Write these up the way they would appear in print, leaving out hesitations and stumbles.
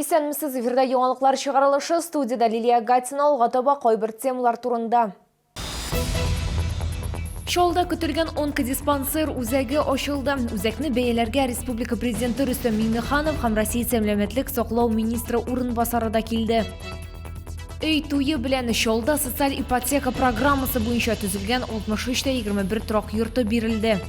Исәнмесез, эфирда яңалыклар чыгарылышы, студиядә Лилия Гатина, алга таба кайбер темалар турында. Чаллыда көтелгән онкодиспансер үзәге ачылды. Үзәкне бәяләргә республика президенты Рөстәм Миңнеханов һәм Россия сәламәтлек саклау министры урынбасары да килде. Өй туе белән Чаллыда социаль ипотека программасы буенча төзелгән 63 тә 21 торак йорты бирелде.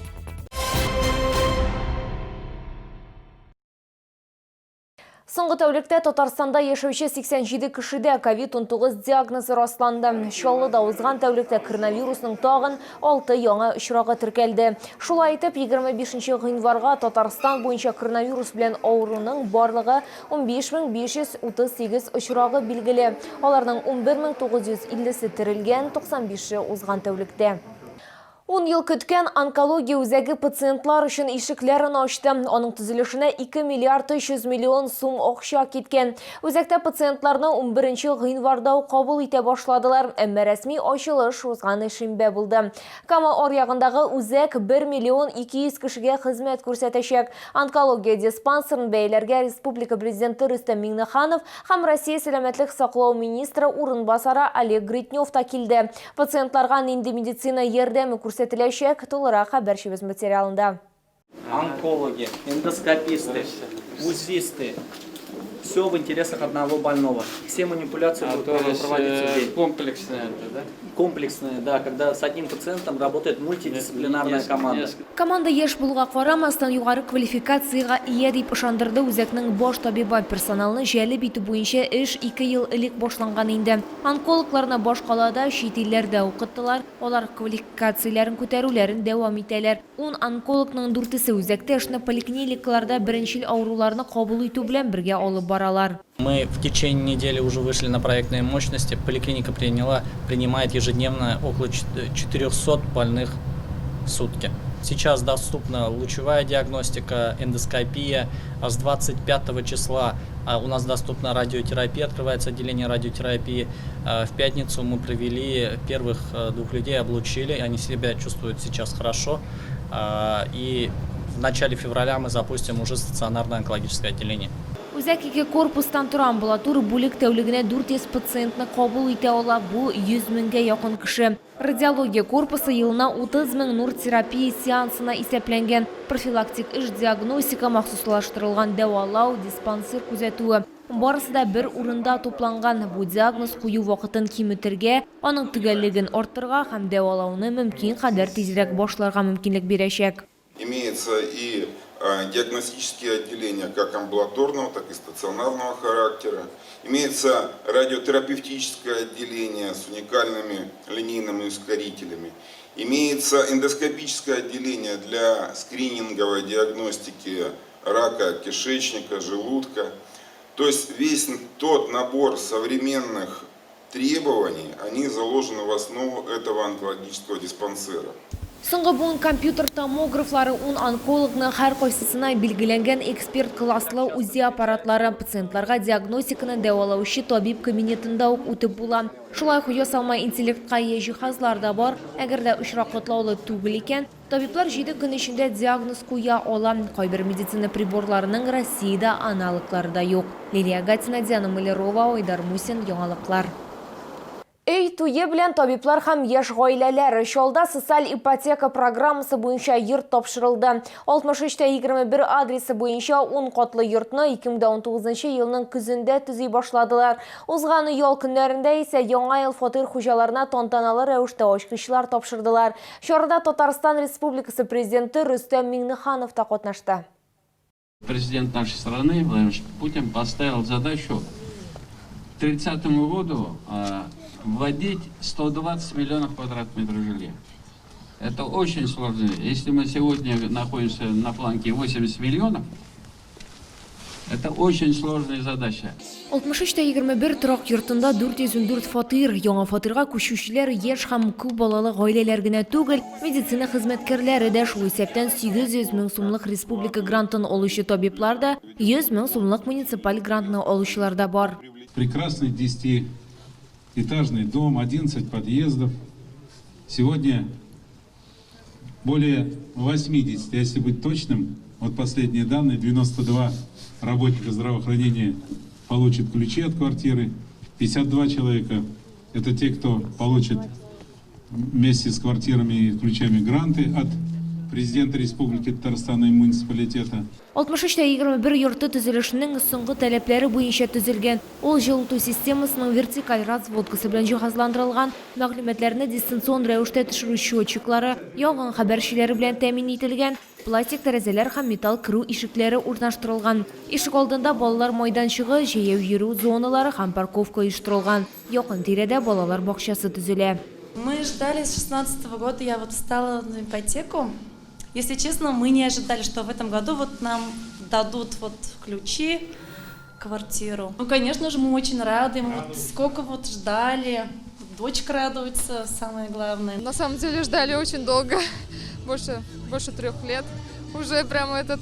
Соңгы тәүлектә Татарстанда яшәүче 87 кешедә COVID-19 диагнозы расланды. Чаллыда узган тәүлектә коронавирусның тагын 6 яңа очрагы теркәлде. Шулай итеп, 25 гыйнварга Татарстан буенча коронавирус белән авыруның барлыгы 15538 очрагы билгеле. Аларның 11950-се терелгән, 95-е узган тәүлектә. Ун ел көткән онкология үзәге пациентлар өчен ишекләрен ачты. Аның төзелешенә 2 миллиард 300 миллион сум акча киткән. Үзәктә пациентларны 11 гыйнварда ук кабул итә башладылар, әмма рәсми ачылыш узган шимбә булды. Кама аръягындагы үзәк 1 миллион 200 кешегә хезмәт күрсәтәчәк. Онкология диспансерын бәяләргә республика Президенты Рөстәм Миңнеханов һәм Россия сәламәтлек саклау министры урынбасары Олег Гритнев та килде. Пациентларга нинди медицина ярдәме күрсәтеләчәк, тулырак хәбәрчебез материалында. Онкологи, эндоскописты, УЗИсты, все в интересах одного больного. Все манипуляции будут проводиться в день. Комплексное это, да? Комплексное, да, когда с одним пациентом работает мультидисциплинарная команда. Команда яшь булуга карамастан, югары квалификациягә ия, дип ышандырды үзәкнең баш табибы. Персоналны җәлеп итү буенча эш ике ел элек башланган инде. Онкологларны башкалада, чит илләрдә укыттылар, алар квалификацияләрен күтәрүләрен дәвам итәләр. Ун онкологның дүртесе үзәктә эшне поликлиникаларда беренчел авыруларны кабул итү белән бергә алып баралар. Мы в течение недели уже вышли на проектные мощности. Поликлиника приняла, принимает ежедневно около 400 больных в сутки. Сейчас доступна лучевая диагностика, эндоскопия. С 25 числа у нас доступна радиотерапия, открывается отделение радиотерапии. В пятницу мы провели первых двух людей, облучили, они себя чувствуют сейчас хорошо. И в начале февраля мы запустим уже стационарное онкологическое отделение. Үзәк ике корпустан тора. Амбулатор бүлек тәүлегенә 400 пациентны кабул итә ала, бу 100 меңгә якын кеше. Радиология корпусы елына 30 мең нур терапия сеансына исәпләнгән. Профилактик эш, диагностика, махсуслаштырылган дәвалау, диспансер күзәтүе, барысы да бер урында тупланган. Бу диагноз кую вакытын киметергә, аның төгәллеген арттырырга һәм дәвалауны мөмкин кадәр тизрәк башларга мөмкинлек бирәчәк. Имеется и диагностические отделения как амбулаторного, так и стационарного характера. Имеется радиотерапевтическое отделение с уникальными линейными ускорителями. Имеется эндоскопическое отделение для скрининговой диагностики рака кишечника, желудка. То есть весь тот набор современных требований, они заложены в основу этого онкологического диспансера. Соңгы буын компьютер томографлары ун онкологның һәркайсысына билгеләнгән эксперт класслы УЗИ аппаратлары. Пациентларга диагностиканы дәвалаучы табиб кабинетында ук үтеп була. Шулай ук ясалма интеллектка ия җиһазлар да бар. Әгәр дә очрак катлаулы түгел икән, табиблар җиде көн эчендә диагноз куя ала. Кайбер медицина приборларының Россиядә аналоглары да юк. Лилия Гатина, Диана Малярова, Айдар Мусин, Яңалыклар. Өй туе белән табиблар һәм яшь гаиләләр. Чаллыда социаль ипотека программасы буенча йорт тапшырылды. 63 тә 21 адресы буенча ун катлы йортны 2019 елның көзендә төзи башладылар. Узган ял көннәрендә исә Яңа ел фатир хуҗаларына тантаналы рәвештә ачкычлар тапшырдылар. Чарада Татарстан Республикасы Президенты Рөстәм Миңнеханов та катнашты. Президент нашей страны Владимир Путин поставил задачу к 30 году вводить 120 миллионов квадратных метров жилья. Это очень сложно. Если мы сегодня находимся на планке 80 миллионов, это очень сложная задача. 63 тә 21 торак йортында 414 фатир. Яңа фатирга күчүчеләр яшь һәм күп балалы гаиләләр генә түгел, медицина хезмәткәрләре дә, шул исәптән 800 мең сумлык республика грантын алучы табиблар да, 100 мең сумлык муниципаль грантны алучылар да бар. Прекрасный десятиэтажный дом, 11 подъездов. Сегодня более 80, если быть точным, вот последние данные, 92 работника здравоохранения получат ключи от квартиры, 52 человека – это те, кто получит вместе с квартирами и ключами гранты от президента Республики Татарстана и муниципалитета. 63 тә 21 йорты төзелешнең соңгы таләпләре буенча төзелгән. Ул җылыту системасының вертикаль разводкасы белән җиһазландырылган, мәгълүматларны дистанцион рәвештә төшерү счетчиклары, янгын хәбәрчеләре белән тәэмин ителгән, пластик тәрәзәләр һәм металл керү ишекләре урнаштырылган. Ишек алдында балалар майданчыгы, җәяү йөрү зоналары һәм парковка оештырылган. Якын-тирәдә балалар бакчасы төзелә. Мы ждали с 16 года, я вот встала на ипотеку. Если честно, мы не ожидали, что в этом году вот нам дадут вот ключи, квартиру. Ну, конечно же, мы очень рады, мы вот сколько вот ждали. Дочка радуется, самое главное. На самом деле ждали очень долго, больше 3 лет. Уже прямо этот,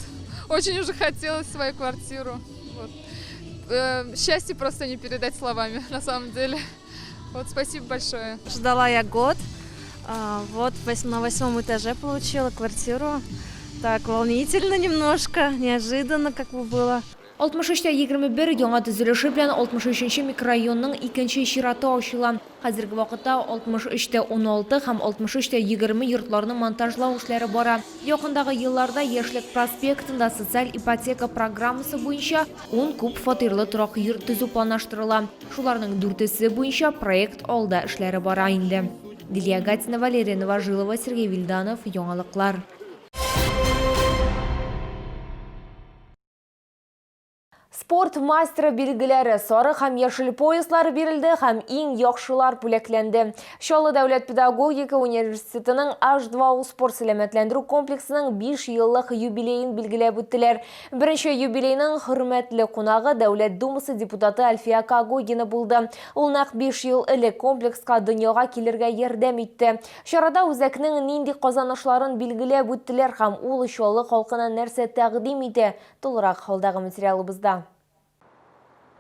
очень уже хотелось свою квартиру. Вот. Счастье просто не передать словами, на самом деле. Вот, спасибо большое. Ждала я год. Вот на восьмом этаже получила квартиру. Так, волнительно немножко, неожиданно как бы было. 63 тә 21 яңа төзелеше белән 63 микрорайонның икенче чираты ачыла. Хәзерге вакытта 63 тә 16 һәм 63 тә 20 йортларны монтажлау эшләре бара. Якындагы елларда Яшьлек проспектында социаль ипотека программасы буенча 10 күп фатирлы торак йорт төзү планлаштырыла. Шуларның дүртесе буенча проект алда эшләре бара инде. Дилия Гатина, Валерия Новожилова, Сергей Вильданов, Яңалыклар. Спорт мастеры билгеләре сары һәм яшел пояслар бирелде һәм иң яхшылар бүләкләнде. Чаллы дәүләт педагогика университетының H2O спорт сәламәтләндерү комплексының 5 еллык юбилеен билгеләп үттеләр. Беренче юбилейның хөрмәтле кунагы Дәүләт Думасы депутаты Альфия Когогина булды. Ул нәкъ 5 ел элек комплекска дөньяга килергә ярдәм итте. Чарада үзәкнең нинди казанышларын билгеләп үттеләр һәм ул Чаллы халкына нәрсә тәкъдим итә? Тулырак алдагы материалыбызда.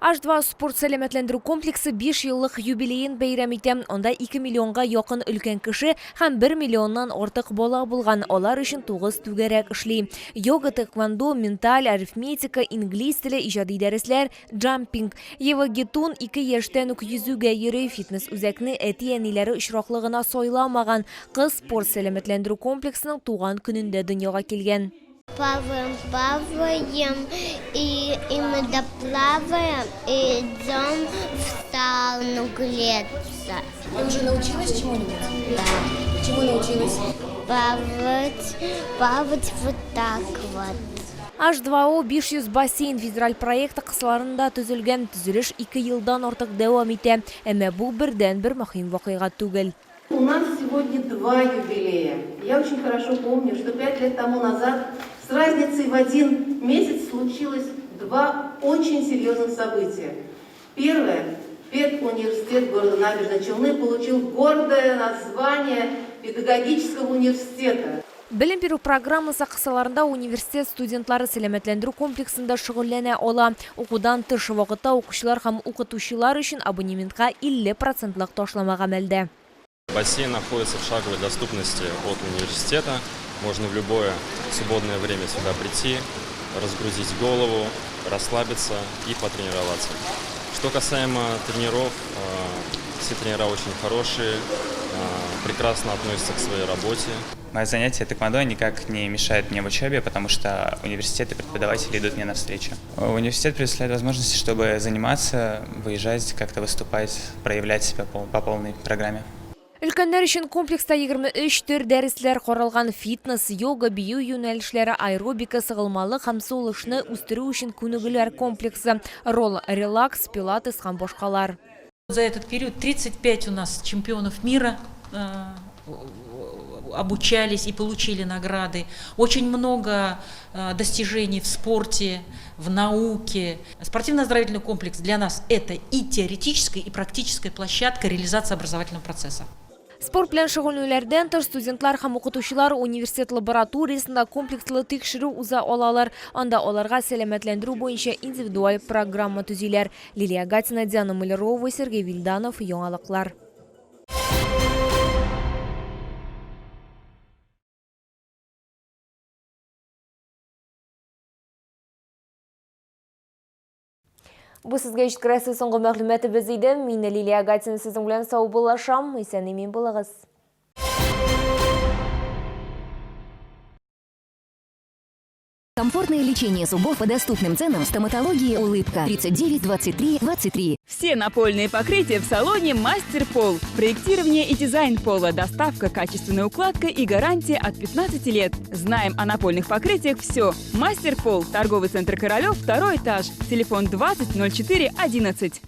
H2 спорт сәламәтләндерү комплексы 5 еллык юбилеен бәйрәм итә. Анда 2 миллионга якын өлкән кеше һәм 1 миллионнан артык бала булган. Алар өчен 9 түгәрәк эшли. Йога, тэквондо, менталь, арифметика, инглиз теле, иҗади дәресләр, джампинг. Ева Гетун 2 яшьтән үк йөзүгә йөри. Фитнес үзәкне әти-әниләре очраклы гына сайламаган. Кыз спорт сәламәтләндерү комплексының туган көнендә дөньяга килгән. Плаваем, плаваем, и мы доплаваем, и идем в сауну греться. Ты уже научилась чему-нибудь? Да. Чему научилась? Плавать, плавать вот так вот. H2O 500 бассейн федераль проекты кысаларында төзелгән. Төзелеш 2 елдан артык дәвам итә. Әмма бу бердән-бер мөһим вакыйга түгел. У нас сегодня два юбилея. Я очень хорошо помню, что 5 лет тому назад с разницей в один месяц случилось два очень серьезных события. Первое. Педуниверситет города Набережные Челны получил гордое название педагогического университета. Белем бирү программасы кысаларында университет студентлары сәламәтләндерү комплексында шөгыльләнә ала. Укудан тыш вакытта укучылар һәм укытучылар өчен абонементка 50 процентлык ташлама гамәлдә. Бассейн находится в шаговой доступности от университета. Можно в любое свободное время сюда прийти, разгрузить голову, расслабиться и потренироваться. Что касаемо тренеров, все тренера очень хорошие, прекрасно относятся к своей работе. Мое занятие тэквондо никак не мешает мне в учебе, потому что университет и преподаватели идут мне навстречу. Университет предоставляет возможности, чтобы заниматься, выезжать, как-то выступать, проявлять себя по полной программе. Өлкәннәр өчен комплекста 23 төр дәресләр каралган: фитнес, йога, бию юнәлешләре, аэробика, сыгылмалылык һәм сулышны үстерү өчен күнегүләр комплексы, ролл, релакс, пилатес һәм башкалар. За этот период 35 у нас чемпионов мира обучались и получили награды. Очень много достижений в спорте, в науке. Спортивно-оздоровительный комплекс для нас – это и теоретическая, и практическая площадка реализации образовательного процесса. Спорт белән шөгыльләнүләрдән тыш студентлар һәм укытучылар университет лабораториясендә комплекслы тикшерү уза алалар. Анда аларга сәламәтләндерү буенча индивидуаль программа төзиләр. Лилия Гатина, Диана Малярова, Сергей Вильданов, Яңалыклар. Бу сезгә җиткерәсе соңгы мәгълүматыбыз иде. Мин Лилия Гатина сезнең белән саубуллашам. Исән-имин булыгыз. Комфортное лечение зубов по доступным ценам в стоматологии «Улыбка» 39 23 23. Все напольные покрытия в салоне «Мастер Пол». Проектирование и дизайн пола, доставка, качественная укладка и гарантия от 15 лет. Знаем о напольных покрытиях все. «Мастер Пол», торговый центр «Королев», второй этаж. Телефон 20 04 11.